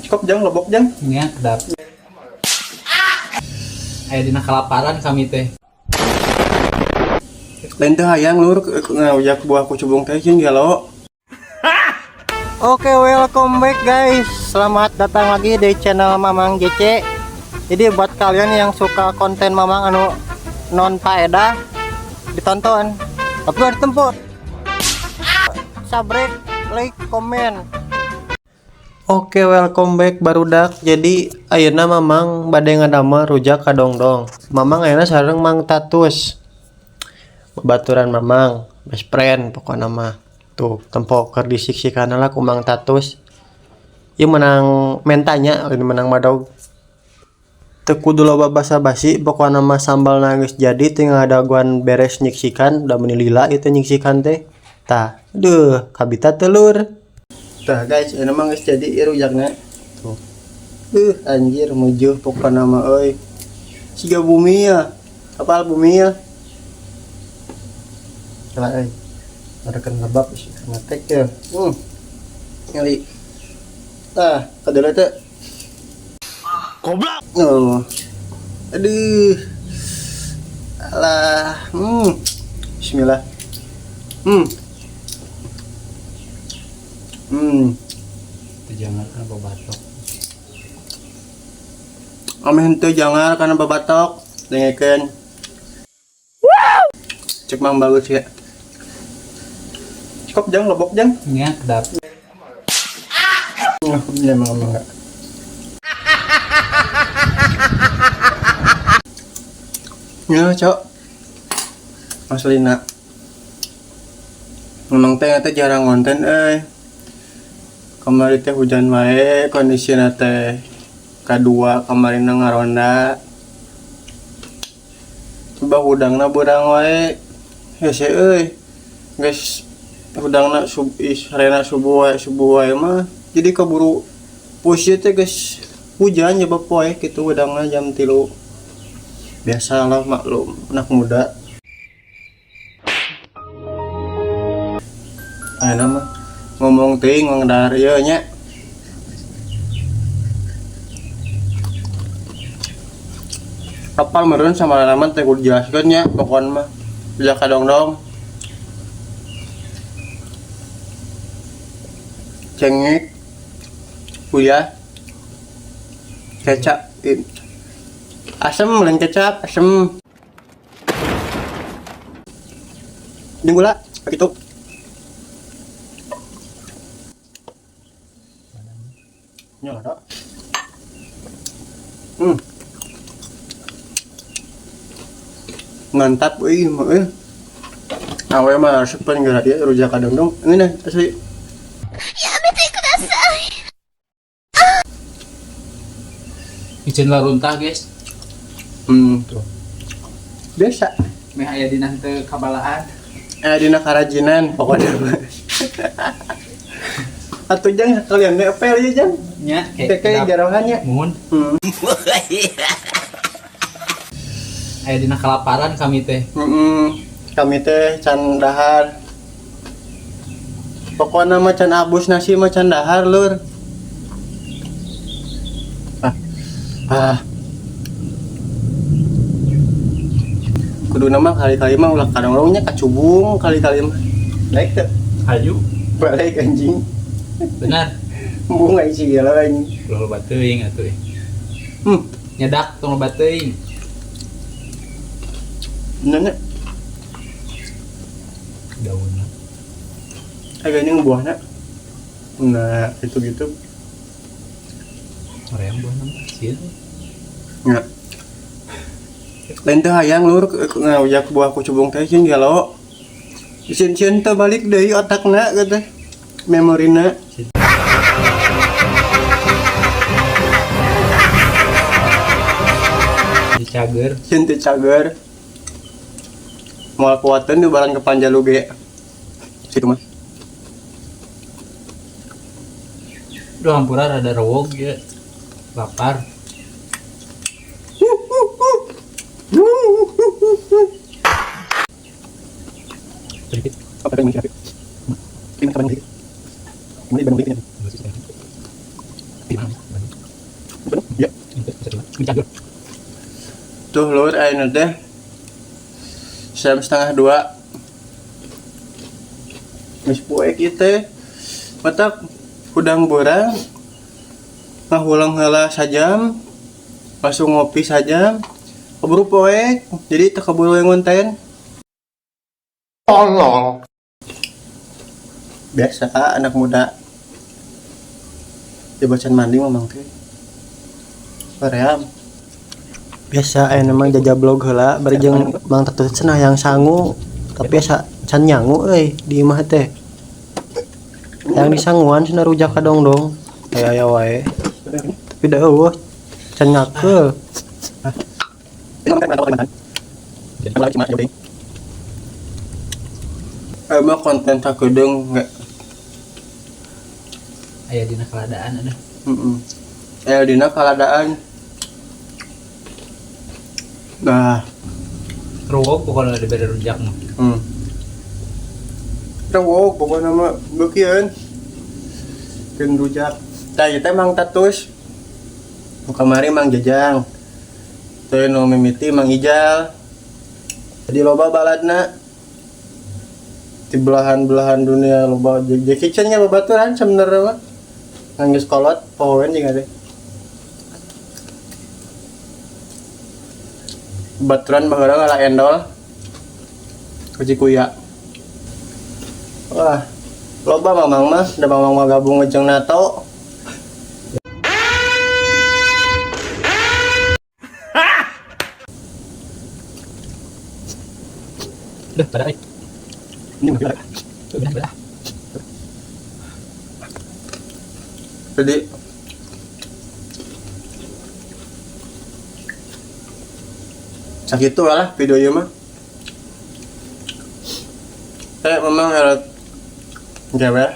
Cukup jang lobok jang. Nya kedap. Aya dina kalaparan kami teh. Lain teh hayang lur ngaujak buah kucubung teh jeung gelo. Oke, welcome back guys. Selamat datang lagi di channel Mamang JC. Jadi buat kalian yang suka konten Mamang anu non faedah ditonton. Tapi harus ditempur. Subscribe, like, komen. Oke, welcome back barudak. Jadi ayeuna Mamang bade ngadamel rujak kadongdong. Mamang ayeuna sareng Mang Tatus. Babaturan Mamang, best friend pokona mah. Tuh, tempo keur disiksikan lah ku Mang Tatus. Ieu menang mentanya, lain menang madog. Teu kudu loba basa-basi, pokona mah sambalna geus jadi tinggal dagoan beres nyiksikan, da meuni lila ieu teh nyiksikan teh. Tah, aduh, kabita teu lur. Tah guys, ini mah geus jadi ieu rujakna. Tuh. Anjir mujuh pokona mah euy. Siga bumi ya. Apal bumi ya. Salah euy. Ngarekeun lebab sih ngatek ya. Ngeli. Tah, kadeuleut teh. Goblok. Oh. Aduh. Alah. Bismillah. Teu jangan kana babatok. Ameh henteu jangar kana babatok, dengekeun. Cek Mang bagus ya. Cukup jang lobok jang. Nya kedap. Nah, ya emang enggak. Ya, Cok. Aslina. Memang teh teh jarang konten euy. Kamari teh hujan wae kondisina teh kadua kamarina ngaronda. Coba hudangna beurang wae. Hese euy. Geus hudangna sarena subuh wae mah. Jadi keburu push teh geus hujan nyebab poe kitu hudangna jam 3. Biasalah maklum anak muda. Ayeuna mah ngomong teuing ngomong dahar ieu nya. Apal meureun sama lalaman teh kudu dijelaskeun nya pokona mah. Rujak kadongdong. Cengek, uyah, kecap, asem lain kecap, asem. Jeung gula, begitu. Nya ada. Mantap euy mah euy. Awe mah resep geura ieu rujak kadongdong. Ini nah asli. Iceun laruntah guys. Tuh. Biasa. Meh aya dina teu kabalaan. Aya dina karajinan pokoknya mah. Atuh jang sekalian we apel ieu jang. Nya, kayak jarohan nya. Muhun. Aya dina kalaparan kami teh. Kami teh can dahar. Pokokna mah can abus nasi mah can dahar lur. Kuduna mah kali-kali mah ulah kadongdongnya kacubung kali-kali mah. Baik teu? Hayu. Balik anjing. Benar. Embung aing sih gila anjing. Ulah loba teuing atuh. Nyedak tong loba teuing. Nanya. Daunna. Agaknya buahna. Nah, itu gitu. Hoream buahna mah sieun. Nya. Lain teh hayang lur ngaujak buah kucubung teh jeung gelo. Sieun-sieun teh balik deui otakna gitu. Memorina. Dicager. Sieun teh cager. Moal kuateun di barang ke Panjalu ge. Situ mah. Duh, hampura rada rewog ya. Lapar. Ya. Tuh lur ayeuna teh jam 1:30. Geus poek ieu teh. Matak hudang beurang ngahuleng heula sajam, langsung ngopi sajam, keburu poek, jadi teu keburu ngonten. Tolol. Biasa anak muda. Di bacan mandi mamang teh. Hoream. Biasa aya memang jajah blog heula bari jeung Mang Tatus cenah yang sangu tapi asa can nyangu euy di imah teh. Yang disanguan cenah rujak kadongdong aya aya wae. Tapi da eueuh can ngakeul. Emang konten sakedeung nggak? Aya dina keadaan ada. Heeh. Aya dina kaladaan. Nah, Ruwog pokoknya dibere rujak mah. Rewog pokoknya mah beukieun. Keun rujak. Tah ieu teh Mang Tatus. Nu kamari Mang Jajang. Teh nu mimiti Mang Ijal. Jadi loba baladna. Di belahan-belahan dunia loba Jackie Chan nya babaturan sebenarnya mah. Nangis kolot pohoen jeung teh. Baturan baheula ngala endol. Ku Cikuya. Wah, loba mamang mah, da mamang mah gabung jeung NATO. Udah, pada euy. Udah, udah. Jadi sakitu lah video ieu mah. Saya memang harus gawe.